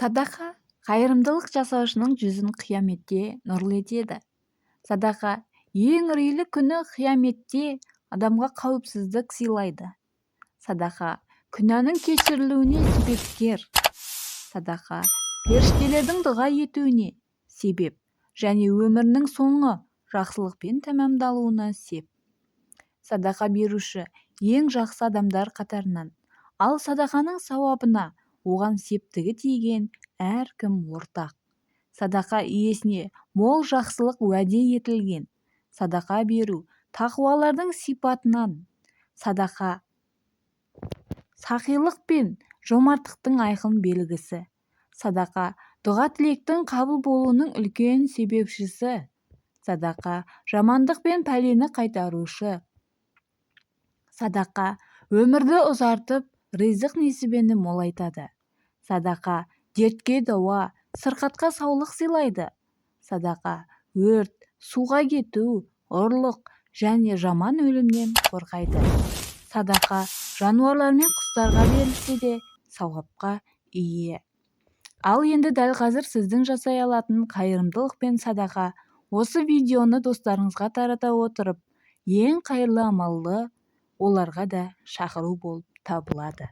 Садақа қайырымдылық жасаушының жүзін қияметте нұрлы етеді. Садақа ең үрейлі күні қияметте адамға қауіпсіздік сыйлайды. Садақа күнәнің кешірілуіне себепкер. Садақа періштелердің дұға етуіне себеп және өмірінің соңы жақсылықпен тәмамдалуына сеп. Садақа беруші ең жақсы адамдар қатарынан, ал садақаның сауабына оған септігі тиген әркім ортақ. Садақа иесіне мол жақсылық уәде етілген. Садақа беру тақуалардың сипатынан. Садақа сақилық пен жомарттықтың айқын белгісі. Садақа дұға-тілектің қабыл болуының үлкен себепшісі. Садақа жамандық пен пәлені қайтарушы. Садақа өмірді ұзартып, ризық-несібені молайтады. Садақа дертке дауа, сырқатқа саулық сыйлайды. Садақа өрт, суға кету, ұрлық және жаман өлімнен қорғайды. Садақа жануарлар мен құстарға берілсе де сауапқа ие. Ал енді дәл қазір сіздің жасай алатын қайырымдылық пен садақа осы видеоны достарыңызға тарата отырып, ең қайырлы амалды оларға да шақыру болып табылады.